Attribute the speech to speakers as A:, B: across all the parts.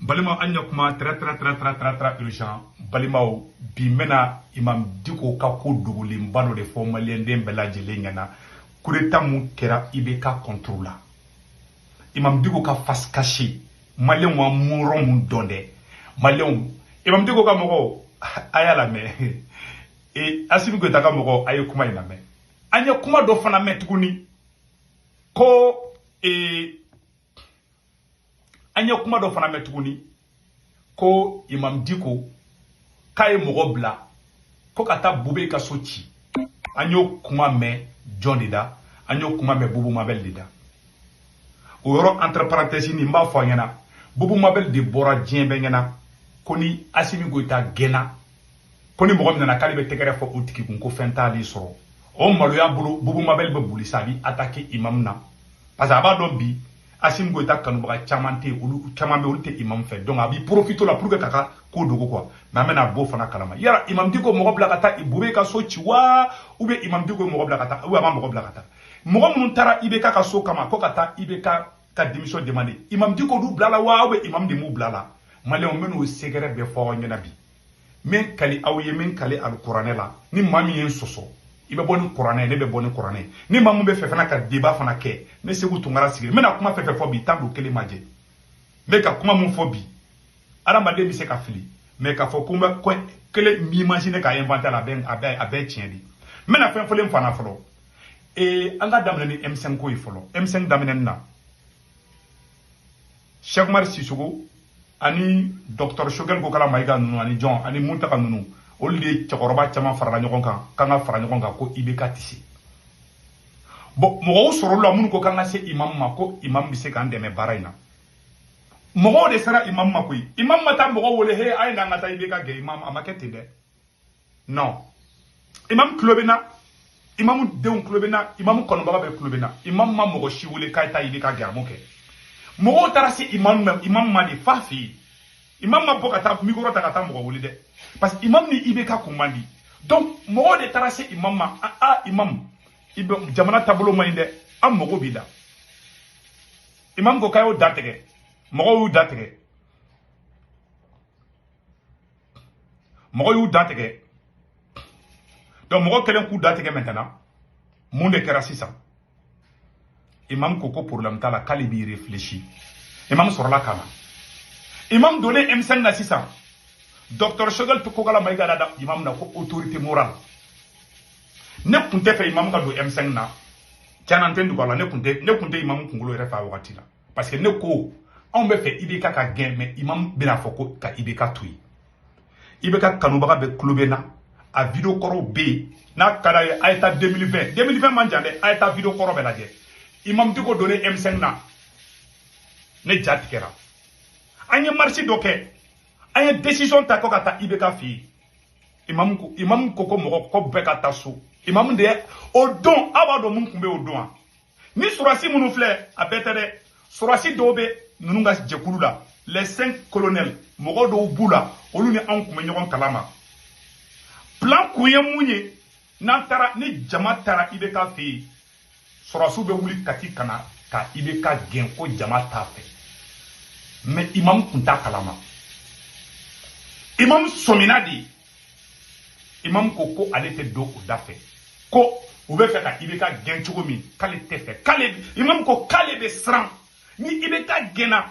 A: Balima, an ɲɛ kuma très très très très très très urgent. Balimaw, bi n bɛna Imam Dicko ka ko dogolenba dɔ de fɔ maliyɛnden bɛɛ lajɛlen ɲɛna. Coup d'état mun kɛra IBK contre la, Imam Dicko ka face cachée, maliyɛnw ka mɔrɔ mun dɔn dɛ. Maliyɛnw, Imam Dicko ka mɔgɔw, a y'a lamɛn. E Assimi Goïta ka mɔgɔw, a ye kuma in lamɛn. An ye kuma dɔ fana mɛn tuguni ko an ye kuma dɔ fana mɛn tuguni ko Imam Dicko k'a ye mɔgɔ bila ko ka taa Bube ka so ci. An y'o kuma mɛn jɔn de da? An y'o kuma mɛn Bubu Mabel de da. O yɔrɔ, entre parenthèse, nin b'a fɔ a ɲɛna, Bubu Mabel de bɔra diɲɛ bɛɛ ɲɛna ko ni Assimi Goïta gɛnna, ko ni mɔgɔ min nana k'ale bɛ tɛgɛrɛ fɔ o tigi kun, ko fɛn t'ale sɔrɔ. O maloya bolo, Bubu Mabel bɛ boli sa, a bɛ attaquer imam na, parce que a b'a dɔn bi Assimi Goïta kanubaga caman tɛ yen, olu caman bɛ, olu tɛ imam fɛ. Donc a b'i profiter la pour que k'a ka ko dogo quoi. Mais an bɛna b'o fana kalama. Yala Imam Dicko mɔgɔ bila ka taa Bube ka so ci wa, ou bien Imam Dicko mɔgɔ bila ka taa, ou bien a ma mɔgɔ bila ka taa? Mɔgɔ minnu taara IBK ka so kama ko ka taa IBK ka démission demander, Imam Dicko d'u bila la wa, ou bien imam de m'u bila la? Maliyɛnw, n bɛn'o secret bɛɛ fɔ aw ɲɛna bi. N bɛ kali aw ye, n bɛ kali alikuranɛ la, ni maa min ye n sɔsɔ, i bɛ bɔ ni kuranɛ ye, ne bɛ bɔ ni kuranɛ ye. Ni maa mun bɛ fɛ fana ka débat fana kɛ, ne Sekou Tounkara sigi, n bɛna kuma fɛn fɛn fɔ bi, tan don kelen ma jɛ. N bɛ ka kuma mun fɔ bi, adamaden bɛ se ka fili, mais k'a fɔ ko n bɛ ko kelen m'imaginer ka inventer la, a bɛɛ tiɲɛ de. N bɛna fɛn fɔlen fana fɔlɔ. An ka daminɛ ni M5 ko ye fɔlɔ. M5 daminɛni na, Cheikh Umar Sissoko ani Docteur Choguel Kokalla Maïga ninnu ani jɔn ani Mountaga ninnu, olu de ye cɛkɔrɔba caman farala ɲɔgɔn kan k'an ka fara ɲɔgɔn kan ko IBK tɛ se. Bon, mɔgɔw sɔrɔla la minnu ko k'an ka se imam ma, ko imam bɛ se k'an dɛmɛ baara in na. Mɔgɔw de sera imam ma koyi. Imam ma taa mɔgɔw wele: "He, a ye n'an ka taa IBK gɛn." Imam a ma kɛ ten dɛ, non. Imam tulo bɛ na, imam denw tulo bɛ na, imam kɔnɔbaga bɛɛ tulo bɛ na. Imam ma mɔgɔ si wele k'a ye taa IBK gɛn, a m'o kɛ. Mɔgɔw taara se imam ma, imam ma de fa fɛ yen. Imam ma bɔ ka taa micro ta ka taa mɔgɔ wele dɛ, parce que imam ni IBK kun man di. Donc mɔgɔw de taara se imam ma: "A a, imam, i bɛ jamana taabolo man ɲi dɛ, an mago b'i la." Imam ko k'a y'o da tigɛ, mɔgɔw y'u da tigɛ, mɔgɔw y'u da tigɛ. Donc mɔgɔ kɛlen k'u da tigɛ, maintenant mun de kɛra sisan? Imam ko ko problème t'a la, k'ale b'i réfléchir. Imam sɔrɔla ka na. Imam donnen M5 na sisan, docteur Choguel Kokalla Maïga da imam na ko autorité morale. Ne kun tɛ fɛ imam ka don M5 na, tiɲɛna, n tɛ dogo a la, ne kun tɛ imam kunkolo yɛrɛ fɛ a wagati la, parce que ne ko anw bɛ fɛ IBK ka gɛn, mais imam bɛna fɔ ko ka IBK to yen. IBK kanubaga bɛ kulo bɛ na, a vidéo kɔrɔw bɛ yen. N'a ka d'a ye, a ye taa 2020, 2020 man jan dɛ, a ye taa vidéo kɔrɔ bɛɛ lajɛ. Imam Dicko donnen M5 na, ne ja tigɛra. An ye marche dɔ kɛ, an ye décision ta ko ka taa IBK fɛ yen. Imam ko mɔgɔ ko bɛɛ ka taa so. Imam de ye o don, aw b'a dɔn mun tun bɛ o don wa? Ni sɔrɔsi minnu filɛ, a bɛɛ tɛ dɛ, sɔrɔsi dɔw bɛ ninnu ka jɛkulu la, les cinq colonels, mɔgɔ dɔw b'u la, olu ni anw tun bɛ ɲɔgɔn kalama. Plan kun ye mun ye? N'an taara, ni jama taara IBK fɛ yen, sɔrɔsiw bɛ wuli Kati ka na ka IBK gɛn ko jama t'a fɛ. Mais imam kun t'a kalama. Imam sɔmina de. Imam ko ko ale tɛ don o da fɛ, ko u bɛ fɛ ka IBK gɛn cogo min, k'ale tɛ fɛ. K'ale, imam ko k'ale bɛ siran ni IBK gɛnna,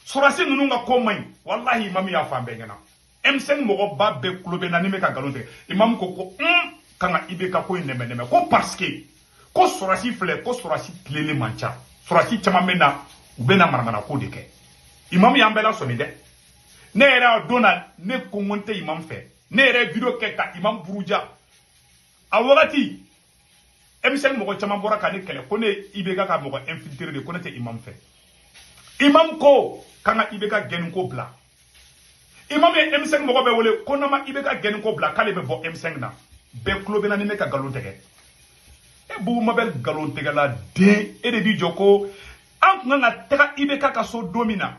A: sɔrɔsi ninnu ka ko man ɲi. Walahi, imam y'a fɔ an bɛɛ ɲɛna. M5 mɔgɔba bɛɛ kulo bɛ na ni bɛ ka nkalon tigɛ. Imam ko kan ka IBK ko in nɛmɛ nɛmɛ, ko parce que ko sɔrɔsi filɛ, ko sɔrɔsi tilelen man ca, sɔrɔsi caman bɛ na, u bɛ na manamana ko de kɛ. Imam y'an bɛɛ lasɔmi dɛ. Ne yɛrɛ a don na, ne ko n ko n tɛ imam fɛ. Ne yɛrɛ ye vidéo kɛ ka imam buruja. A wagati M5 mɔgɔ caman bɔra ka ne kɛlɛ ko ne IBK ka mɔgɔ infiltré de, ko ne tɛ imam fɛ. Imam ko k'an ka IBK gɛnni ko bila. Imam ye M5 mɔgɔ bɛɛ wele ko n'an ma IBK gɛnni ko bila, k'ale bɛ bɔ M5 na. Bɛɛ tulo bɛ na ni ne ka nkalon tigɛ. E Bubu Mabel, nkalon tigɛla den, e de b'i jɔ ko an kun kan ka taga IBK ka so don min na,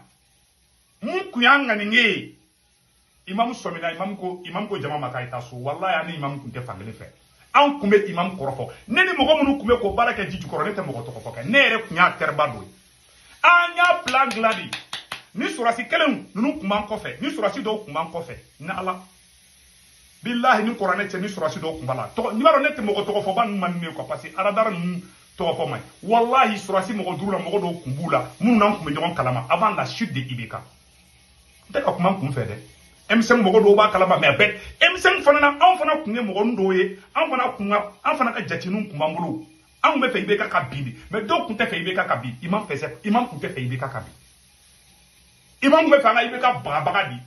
A: mun kun y'an ŋaniye ye? Imam sɔmina, imam ko jama ma k'a ye taa so. Walahi, an ni imam kun tɛ fankelen fɛ. An kun bɛ imam kɔrɔfɔ. Ne ni mɔgɔ minnu kun bɛ k'o baara kɛ ji jukɔrɔ, ne tɛ mɔgɔ tɔgɔ fɔ kɛ, ne yɛrɛ kun y'a teriba dɔ ye. An y'a plan dilan de. Ni sɔrɔdasi kelenw ninnu tun b'an kɔfɛ, ni sɔrɔdasi dɔw tun b'an kɔfɛ, ni Ala bilahi ni kuranɛ cɛ, ni sɔrɔdasi dɔw tun b'a la. Tɔgɔ n'i b'a dɔn, ne tɛ mɔgɔ tɔgɔ fɔ ba ninnu man di ne ye quoi, parce que aradara ninnu tɔgɔ fɔ man ɲi. Walahi, sɔrɔdasi mɔgɔ 5 la, mɔgɔ dɔw tun b'u la minnu n'an tun bɛ ɲɔgɔn kalama avant la chute de IBK. N tɛ ka kuma n kun fɛ dɛ. M5 mɔgɔ dɔw b'a kalama, mais a bɛɛ M5 fana na, anw fana tun ye mɔgɔ dɔw ye, an fana kun ka an fana ka jateninw tun b'an bolo. Anw bɛ fɛ IBK ka bin de, mais dɔw tun tɛ fɛ IBK ka bin. Imam fɛ, imam tun tɛ fɛ IBK ka bin. Imam bɛ fɛ an ka IBK bagabaga de,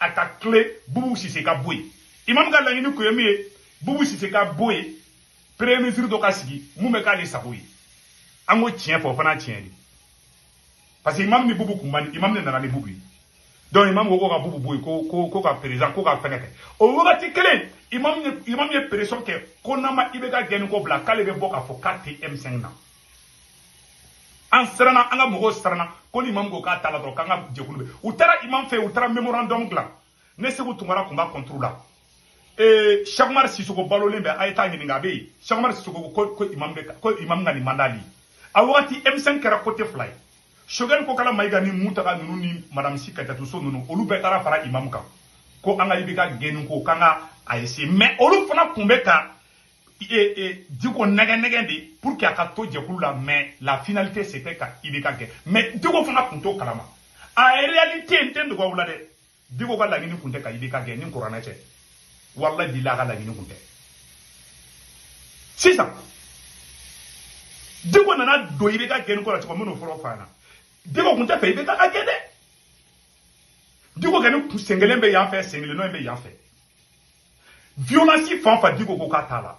A: a ka tile Boubou Cissé ka bɔ yen. Imam ka laɲini kun ye min ye, Boubou Cissé ka bɔ yen, premier ministre dɔ ka sigi mun bɛ k'ale sago ye. An ko tiɲɛ fɔ, o fana tiɲɛ de, parce que imam ni Boubou kun man di. Imam de nana ni Boubou ye. Donc imam ko ka Boubou bɔ yen, ko ka président ko ka fɛngɛ kɛ. O wagati kelen, imam ye pression kɛ ko n'an ma IBK gɛnni ko bila, k'ale bɛ bɔ k'a fɔ k'a tɛ M5 na. An siranna, an ka mɔgɔw siranna ko ni imam ko k'a t'a la dɔrɔn, k'an ka jɛkulu bɛ. U taara imam fɛ, u taara mémorandum dilan. Ne Sékou Tounkara tun b'a contre la. Cheikh Umar Sissoko balolen bɛ, a ye taa ɲininka, a bɛ yen. Cheikh Umar Sissoko ko imam ka nin mandat di. A wagati M5 kɛra côté fila ye. Choguel Kokalla Maïga ni Mountaga ninnu ni Madame Sy Kadiatou Sow ninnu, olu bɛɛ taara fara imam kan ko an ka IBK gɛnni ko k'an ka a essayer. Mais olu fana tun bɛ ka Dicko nɛgɛ nɛgɛ de pour que a ka to jɛkulu la, mais la finalité, c'était ka IBK gɛn. Mais Dicko fana tun t'o kalama. En réalité, n tɛ dogo aw la dɛ, Dicko ka laɲini tun tɛ ka IBK gɛn ni kuranɛ cɛ. Wallahi bilahi, a ka laɲini tun tɛ. Sisan Dicko nana don IBK gɛnni ko la cogo min, n'o fɔlɔ fa ɲɛna, Dicko tun tɛ fɛ IBK ka gɛn dɛ. Dicko kɔni sen kelen bɛ yan fɛ, sen kelen nɔ in bɛ yan fɛ. Violence fan fan, Dicko ko k'a t'a la.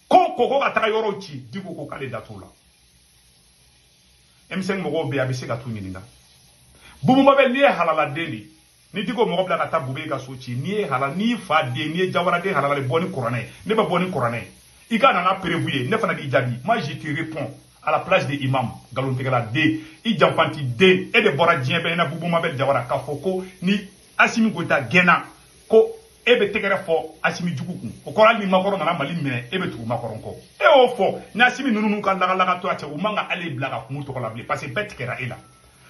A: Ko ka taga yɔrɔw ci, Dicko ko k'ale da t'o la. M5 mɔgɔw bɛ yen, a bɛ se ka t'u ɲininka. Boubou Mabel, n'i ye halaladen de ye, ni Dicko mɔgɔ bila ka taa Bube ka so ci, n'i ye halal, n'i fa den, n'i ye jawaraden halala de, bɔ ni kuranɛ ye. Ne bɛ bɔ ni kuranɛ ye. I ka nana prévu ye, ne fana b'i jaabi. Moi, je te réponds à la place de imam. Nkalontigɛla den, i janfanti den, e de bɔra diɲɛ bɛɛ ɲɛna. Boubou Mabel Jawara k'a fɔ ko ni Assimi Goïta gɛnna, ko e bɛ tɛgɛrɛ fɔ Assimi jugu kun. O kɔrɔ, hali ni Macron nana Mali minɛ, e bɛ tugu Macron kɔ. E y'o fɔ ni Assimi ninnu n'u ka lagalagatɔ cɛ, u man ka ale bila ka kun tɔgɔ la bilen, parce que bɛɛ tigɛra e la.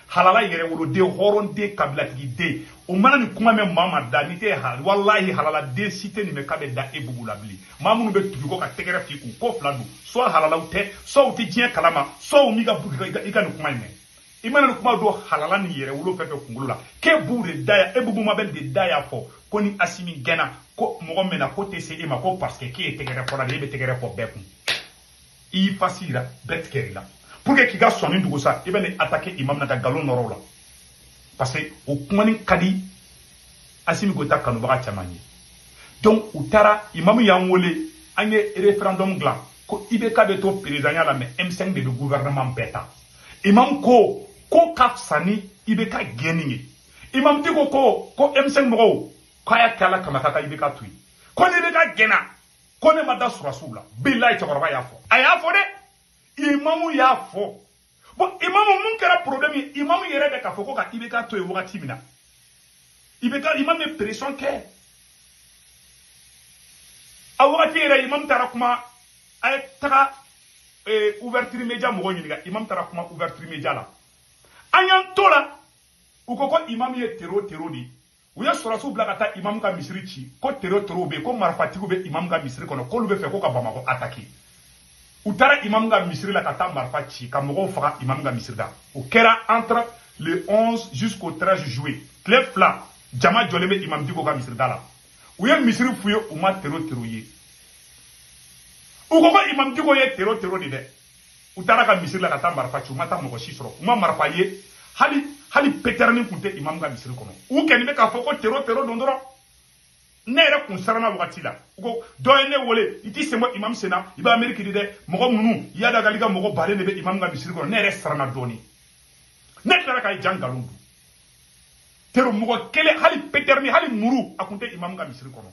A: Halala yɛrɛ woloden, hɔrɔnden, kabilatigi den, o mana nin kuma mɛn maa ma da n'i tɛ halala. Walahi, halaladen si tɛ nin mɛn k'a bɛ da e Boubou la bilen. Maa minnu bɛ tugu kɔ ka tɛgɛrɛ f'i kun ko fila don, soit halalaw tɛ, soit u tɛ diɲɛ kalama, soit u m'i ka i ka nin kuma in mɛn. I mana nin kuma don halala ni yɛrɛ wolo fɛn fɛn kunkolo la, k'e b'u de da ya, e Boubou Mabel de da y'a fɔ ko ni Assimi gɛnna, ko mɔgɔ min na ko tɛ se e ma, ko parce que k'e ye tɛgɛrɛ fɔla de, e bɛ tɛgɛrɛ fɔ bɛɛ kun. I y'i fasi yira, bɛɛ tigɛr'i la. Pour que k'i ka sɔnni dogo sa, i bɛ nin attaquer imam na ka nkalon nɔrɔ o la, parce que o kumani ka di Assimi Goïta kanubaga caman ye. Donc u taara, imam y'an wele, an ye référendum dilan ko IBK bɛ to présidentya la, mais M5 de bɛ gouvernement bɛɛ ta. Imam ko ka fisa ni IBK gɛnni ye. Imam Dicko ko M5 mɔgɔw k'a y'a kɛ Ala kama k'a ka IBK to yen, ko ni IBK gɛnna, ko ne ma da sɔrɔdasiw la. Bilayi, cɛkɔrɔba y'a fɔ, a y'a fɔ dɛ, imamu y'a fɔ. Bon, imamu, mun kɛra problème ye? Imamu yɛrɛ bɛ k'a fɔ ko ka IBK to yen wagati min na, IBK, imam ye pression kɛ a wagati yɛrɛ. Imam taara kuma, a ye taga ouverture média mɔgɔw ɲininka. Imam taara kuma ouverture média la. An y'an to la, u ko imam ye terro terro de ye. U ye sɔrɔdasiw bila ka taa imam ka misiri ci, ko terro terro bɛ yen, ko marifatigiw bɛ imam ka misiri kɔnɔ, k'olu bɛ fɛ ko ka Bamakɔ attaquer. U taara imam ka misiri la ka taa marifa ci ka mɔgɔw faga imam ka misiri la. O kɛra entre le 11 jusqu'au 13 juillet, tile 2, jama jɔlen bɛ imam Dicko ka misiri da la. U ye misiri f'u ye, u ma terro terro ye. U ko imam Dicko ye terro terro de dɛ. U taara ka misiri la ka taa marifa ci, u ma taa mɔgɔ si sɔrɔ, u ma marifa ye, hali pétɛrɛni tun tɛ imam ka misiri kɔnɔ. U kɛni bɛ k'a fɔ ko terro terro don dɔrɔn. Ne yɛrɛ kun siranna wagati la. U ko dɔ ye ne wele, i t'i sen bɔ imam sen na, i bɛ Amérique de dɛ, mɔgɔ ninnu yadagali ka mɔgɔ baden de bɛ imam ka misiri kɔnɔ. Ne yɛrɛ siranna dɔɔni. Ne tilara ka ja nkalon dun. Terro mɔgɔ kelen, hali pétɛrɛni, hali muru, a kun tɛ imam ka misiri kɔnɔ.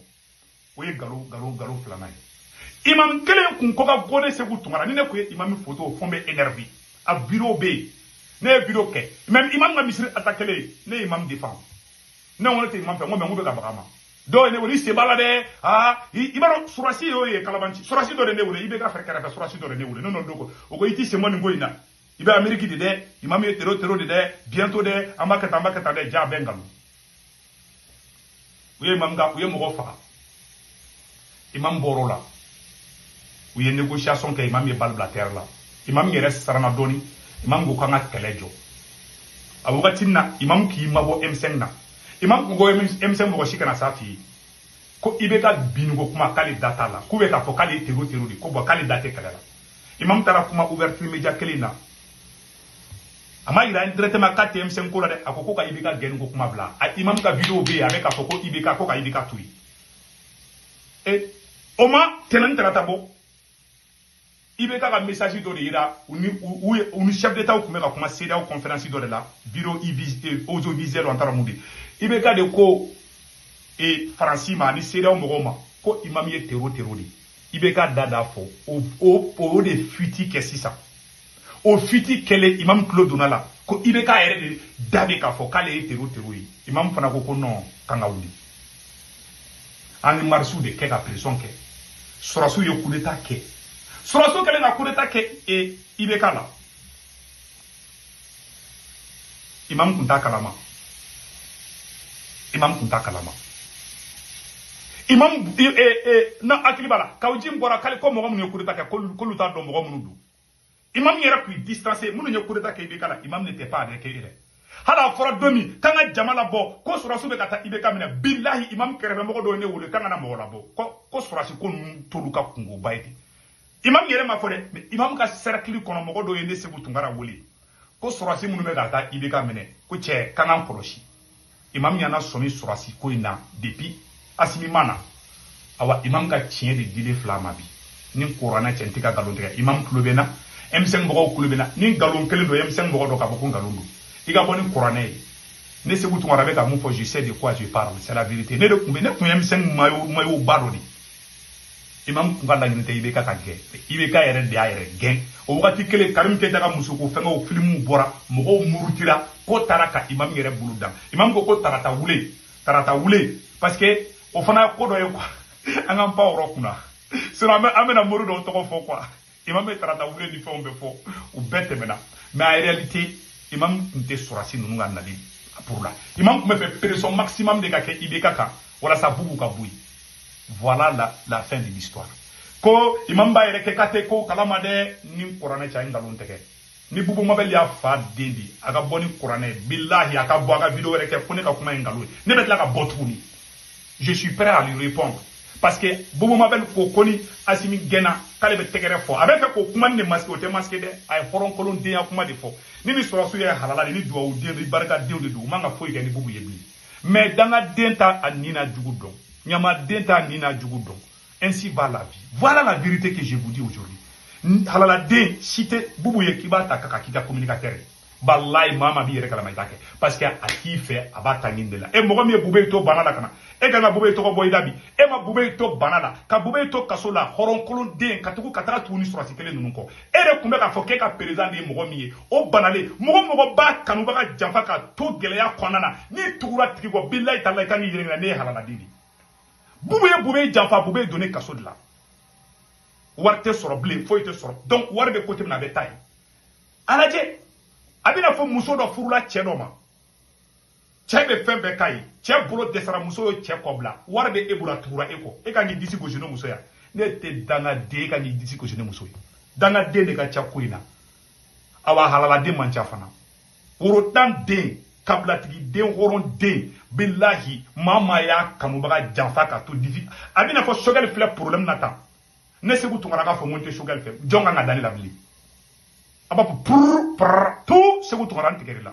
A: O ye nkalon, nkalon, nkalon filanan ye. Imam kelen kun ko ka go ne Sékou Tounkara. Ni ne kun ye imam photo fɔ, n bɛ énervé. A vidéo bɛ yen, ne ye vidéo kɛ. Même imam ka misiri attaqué, ne ye imam défend. Ne ko ne tɛ imam fɛ, n ko mais n ko bɛ ka baga ma. Dɔw ye ne wele, i sen b'a la dɛ. Aa, i b'a dɔn surasi y'o ye, kalabanci surasi dɔ de ne wele, i bɛ ka fɛ kɛrɛfɛ surasi dɔ de ne wele. Ne n'o don ko o ko i t'i sen bɔ nin ko in na. I bɛ Amérique de dɛ, imam ye terro terro de dɛ, bientôt dɛ, an b'a kɛ tan, an b'a kɛ tan dɛ, ja a bɛɛ nkalon. U ye imam ka, u ye mɔgɔ faga. Imam bɔr'o la. U ye négociation kɛ, imam ye balle bila terre la. Imam yɛrɛ siranna dɔɔni, imam ko k'an ka kɛlɛ jɔ. A wagati na imam k'i mabɔ M5 na. Imam ko M5 mɔgɔ si kana s'a f'i ye. Ko i bɛ ka biniko kuma k'ale da t'a la. K'u bɛ k'a fɔ k'ale ye terro terro de, ko bon k'ale da tɛ kɛlɛ la. Imam taara kuma ouverture média kelen na. A ma yira directement k'a tɛ M5 ko la dɛ, a ko ko ka IBK gɛnni ko kuma bila. A imam ka vidéo bɛ yen, a bɛ k'a fɔ ko IBK, ko ka IBK to yen. E o ma tɛnɛn tarata bɔ. IBK ka message dɔ de yira u ni u ni chef d'État tun bɛ ka kuma CEDEAO conférence dɔ de la, bureau audiovisuel an taara mun de. IBK de ko e Faransi ma ani CEDEAO mɔgɔw ma ko imam ye terro terro de. IBK da da fɔ o de fuite kɛ sisan. O fuite kɛlen imam tulo donna la ko IBK yɛrɛ de da bɛ k'a fɔ k'ale ye terro terro ye. Imam fana ko ko non, k'an ka wuli. An ye marche de kɛ ka pression kɛ. Sɔrɔsiw ye coup d'état kɛ. Sɔrɔsiw kɛlen ka coup d'état kɛ e IBK la. Imam kun t'a kalama. Imam kun t'a kalama. Imam na hakili b'a la Kawu Jim bɔra k'ale ko mɔgɔ minnu ye coup d'état kɛ k'olu t'a dɔn mɔgɔ minnu don. Imam yɛrɛ k'i distancer minnu ye coup d'état kɛ IBK la, imam n'était pas avec eux yɛrɛ. Hali a fɔra don min k'an ka jama labɔ ko sɔrɔsiw bɛ ka taa IBK minɛ, bilahi imam kɛrɛfɛmɔgɔ dɔw ye ne wele k'an kana mɔgɔ labɔ ko sɔrɔsi ko ninnu t'olu ka kungoba ye ten. Imam yɛrɛ ma fɔ dɛ, mais imam ka cercle kɔnɔ mɔgɔ dɔw ye ne Seku Tunkara wele ko sɔrɔsi minnu bɛ ka taa IBK minɛ ko cɛ k'an k'an kɔlɔsi. Imam ɲana sɔmi sɔrɔsi ko in na depuis Asimi ma na. Awa imam ka tiɲɛ de dilen fila ma bi. Ni kuranɛ cɛ n tɛ ka nkalon tigɛ. Imam tulo bɛ n na, M5 mɔgɔw tulo bɛ n na. Ni nkalon kelen don M5 mɔgɔ dɔ k'a fɔ ko nkalon don. I ka bɔ ni kuranɛ ye. Ne Seku Tunkara bɛ ka mun fɔ, je sais de quoi je parle, c'est la vérité. Ne de kun bɛ, ne kun ye M5 maillot ba dɔ de. Imam kun ka laɲini tɛ IBK ka gɛn. IBK yɛrɛ de y'a yɛrɛ gɛn. O wagati kelen Karim Keita ka musoko fɛngɛw filimuw bɔra, mɔgɔw murutira ko taara ka imam yɛrɛ bolo dan. Imam ko ko tarata wule, tarata wule, parce que o fana ye ko dɔ ye quoi. An k'an pan o yɔrɔ kunna. Sinon an bɛna mori dɔw tɔgɔ fɔ quoi. Imam bɛ tarata wule ni fɛnw bɛɛ fɔ, u bɛɛ tɛmɛna. Mais en réalité imam tun tɛ sɔrɔsi ninnu ka nali pour la. Imam tun bɛ fɛ pression maximum de ka kɛ IBK kan walasa Bubu ka bɔ yen. Voilà la fin de l'histoire. Ko imam b'a yɛrɛ kɛ k'a tɛ ko kalama dɛ, ni kuranɛ cɛ a ye nkalon tigɛ. Ni Bubu Mabel y'a fa den di, a ka bɔ ni kuranɛ, bilahi a ka bɔ a ka vidéo wɛrɛ kɛ ko ne ka kuma ye nkalon ye. Ne bɛ tila ka bɔ tuguni. Je suis prêt à lui répondre. Parce que Bubu Mabel ko ko ni Asimi gɛnna k'ale bɛ tɛgɛrɛ fɔ. A bɛ fɛ k'o kuma nin de masquer, o tɛ masquer dɛ. A ye hɔrɔnkolondenya kuma de fɔ. Ni ni sɔrɔsiw ye halala de, ni duwawuden ni barikadenw de don, u man ka foyi kɛ ni Bubu ye bilen. Mais dangaden t'a a nin n'a jugu dɔn. Ɲamaden t'a nin n'a jugu dɔn. Ainsi va la vie. Voilà la vérité que je vous dis aujourd'hui. Halaladen si tɛ Bubu ye k'i b'a ta k'a k'i ka communicateur ye. Balayi maa maa b'i yɛrɛ kalama i t'a kɛ. Parce que a t'i fɛ, a b'a ta ɲini de la. E mɔgɔ min ye Bube to bana la ka na, e kan ka Bube tɔgɔ bɔ i da bi. E ma Bube to bana la, ka Bube to kaso la, hɔrɔnkolonden ka tugu ka taga tugu ni sɔrɔsi kelen ninnu kɔ. E de tun bɛ k'a fɔ k'e ka président de ye mɔgɔ min ye, o banalen, mɔgɔ mɔgɔ b'a kanubaga janfa ka to gɛlɛya kɔnɔna na, n'i tugura tigi kɔ, bilayi talayi kan k'i yɛrɛ ɲininka ne ye halaladen de ye. Bubu ye Bube janfa, Bube donnen kaso de la. Wari tɛ sɔrɔ bilen, foyi tɛ sɔrɔ. Donc wari bɛ côté min na a bɛ taa yen. A lajɛ, a bɛna fɔ muso dɔ furula cɛ dɔ ma. Cɛ bɛ fɛn bɛɛ k'a ye. Cɛ bolo dɛsɛra, muso ye cɛ kɔ bila. Wari bɛ e bolo, a tugura e kɔ. E kan k'i disi gosi ni muso ye. Ne tɛ dangaden, e kan k'i disi gosi ni muso ye. Dangaden de ka ca ko in na. Awa halaladen man ca fana. Worotan den, kabilatigi den, hɔrɔn den, bilahi maa maa y'a kanubaga janfa ka to difi. A bɛna fɔ Sogɛli filɛ problème na tan. Ne Seku Tunkara k'a fɔ n ko n tɛ Sogɛli fɛ. Jɔn kan ka da ne la bilen? A b'a fɔ purr prrr tout Seku Tunkara n tigɛr'i la.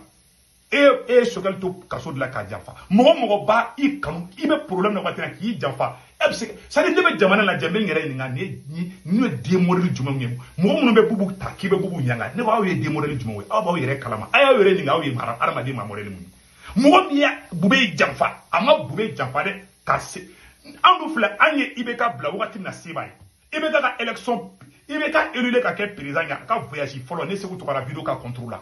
A: E ye Sogɛli to kaso de la k'a janfa. Mɔgɔ mɔgɔ b'a i kanu, i bɛ problème na waati la k'i janfa. E bɛ se, c'est à dire ne bɛ jamana lajɛ, n bɛ n yɛrɛ ɲininka nin ye den modèle jumɛnw ye? Mɔgɔ minnu bɛ Bubu ta k'i bɛ Bubu ɲanga, ne ko aw ye den modèle jumɛnw ye? Aw b'aw yɛrɛ kalama. A y'aw yɛrɛ ɲininka aw ye hadamaden ma modèle mun ye? Mɔgɔ min ye Bube janfa, a ma Bube janfa dɛ, ka se an dun filɛ, an ye IBK bila wagati min na se b'a ye. IBK ka élection, IBK élu ka kɛ président ye, a ka voyage fɔlɔ, ne Seku Tunkara vidéo ka contre la.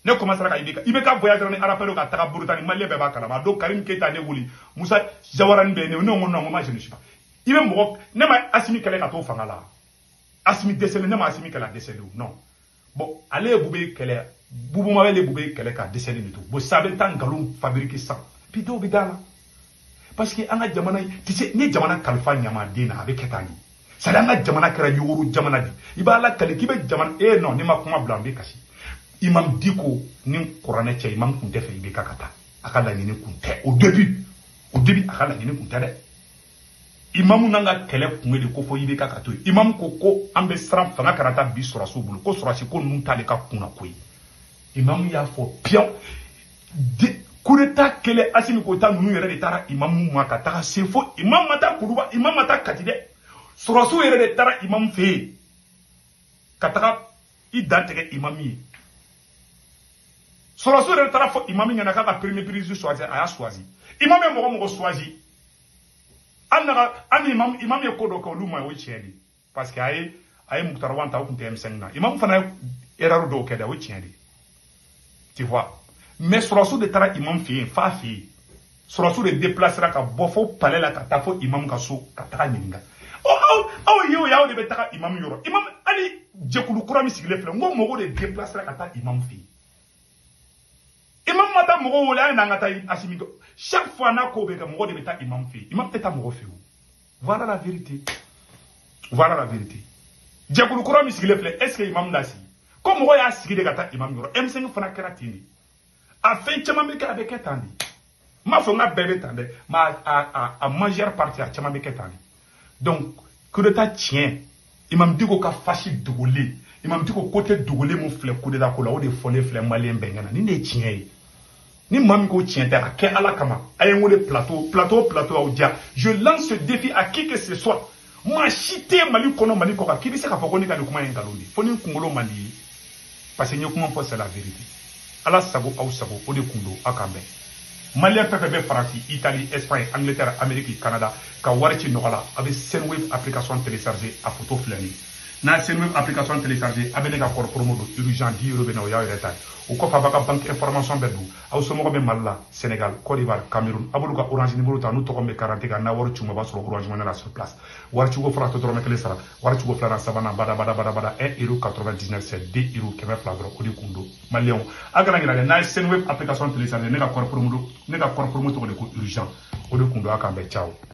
A: Ne commencera ka IBK voyage ni rappel ka taga Mauritanie, Malien bɛɛ b'a kalama. Donc Karim Keita ne wuli, Musa Jawara ni bɛ ne ko non, moi je ne suis pas. I bɛ mɔgɔ, ne ma Asimi kɛlɛ ka t'o fanga la. Asimi dɛsɛlen, ne ma Asimi kɛlɛ a dɛsɛlen, non. Bon, ale ye Bube kɛlɛ, Bubu Mabel ye Bube kɛlɛ k'a dɛsɛ de to. Bon, sa bɛ taa nkalon fabriquer sisan. Bi dɔw bɛ da la. Parce que an ka jamana, tu sais, ni jamana kalifa ɲamaden na, a bɛ kɛ tan de. C'est à dire an ka jamana kɛra yogoro jamana de. I b'a lakali k'i bɛ jamana, eh non, ne ma kuma bila, n bɛ kasi. Imam Dicko ni kuranɛ cɛ, imam kun tɛ fɛ IBK ka taa. A ka laɲini kun tɛ. Au début, a ka laɲini kun tɛ dɛ. Imamu n'an ka kɛlɛ kun ye de ko fɔ IBK ka to yen. Imamu ko ko an bɛ siran fanga kana taa bi sɔrɔsiw bolo, ko sɔrɔsi ko ninnu t'ale ka kunna ko ye. Imamu y'a fɔ piyan. Coup d'état kɛlɛ, Asimi Goïta ninnu yɛrɛ de taara imamu ma ka taga se fo imam ma taa Kuluba, imam ma taa Kati dɛ. Sɔrɔsiw yɛrɛ de taara imam fɛ yen ka taga i dantigɛ imam ye. Sɔrɔsiw yɛrɛ taara fɔ imam ɲɛna k'a ka premier ministre choisi, a y'a choisi. Imam ye mɔgɔ mɔgɔ choisi, hali n'a ka hali imam ye ko dɔ kɛ olu ma, o ye tiɲɛ de ye, parce que a ye Moctar Ouane ta, o tun tɛ M5 na. Imam fana ye erreur dɔw kɛ dɛ, o ye tiɲɛ de ye, tu vois. Mais sɔrɔsiw de taara imam fɛ yen, f'a fɛ yen. Sɔrɔsiw de déplacera ka bɔ fo palais la ka taa fo imam ka so ka taga ɲininka. Ɔ, aw ye o ye, aw de bɛ taga imam yɔrɔ. Imam, hali jɛkulu kura min sigilen filɛ, n ko mɔgɔw de déplacera ka taa imam fɛ yen. Imam ma taa mɔgɔw wele a ye n'an ka taa Asimi. Chaque fois n'a ko bɛ kɛ, mɔgɔ de bɛ taa imam fɛ yen. Imam tɛ taa mɔgɔ fɛ yen o. Voilà la vérité, voilà la vérité. Jɛkulu kura min sigilen filɛ, est ce que imam l'a sigi? Ko mɔgɔ y'a sigi de ka taa imam yɔrɔ. M5 fana kɛra ten de. A fɛn caman bɛ kɛ, a bɛ kɛ tan de. N m'a fɔ n ka bɛɛ bɛ tan dɛ, mais a majeure partie, a caman bɛ kɛ tan de. Donc coup d'état tiɲɛ, imam Dicko ka fasi dogolen, imam Dicko côté dogolen mun filɛ coup d'état ko la, o de fɔlen filɛ maliyɛn bɛɛ ɲɛna. Nin de ye tiɲɛ ye. Ni maa min ko tiɲɛ tɛ, a kɛ Ala kama, a ye n wele plateau, plateau, plateau, aw diya. Je lance ce défi à qui que ce soit. Maa si tɛ Mali kɔnɔ, Mali kɔ kan, k'i bɛ se k'a fɔ ko ne ka nin kuma ye nkalon de ye, fo ni n kunkolo man di ye, parce que n ye kuma fɔ, c'est la vérité. Ala sago, aw sago, o de kun don. Aw k'an bɛn. Maliyɛn fɛn fɛn bɛ Faransi, Italie, Espagne, Angleterre, Amérique, Canada, ka wari ci nɔgɔ la, a bɛ Sendwave application télécharger. A photo filɛ nin ye. N'a ye Sendwave application télécharger, a bɛ ne ka code promo don urgent 10 euros bɛ na, o y'aw yɛrɛ ta ye. O kɔfɛ, a b'a ka banque information bɛɛ don. Aw somɔgɔw bɛ Mali la, Sénégal, Côte d'Ivoire, Cameroun, a b'olu ka Orange numéro ta, n'u tɔgɔ bɛ carte kan, n'a wari c'u ma, a b'a sɔrɔ Orange Money la sur place. Wari ciko fɔlɔ, a tɛ dɔrɔmɛ kelen sara. Wari ciko filanan, sabanan, bada bada bada bada, 1 euro 99, c'est 2 euros 200 dɔrɔn. O de kun don. Maliyɛnw, a kana ɲinɛ dɛ, n'a ye Sendwave application télécharger, ne ka code promo, ne ka code promo tɔgɔ de ko urgent. O de kun don. A k'an bɛn, ciao.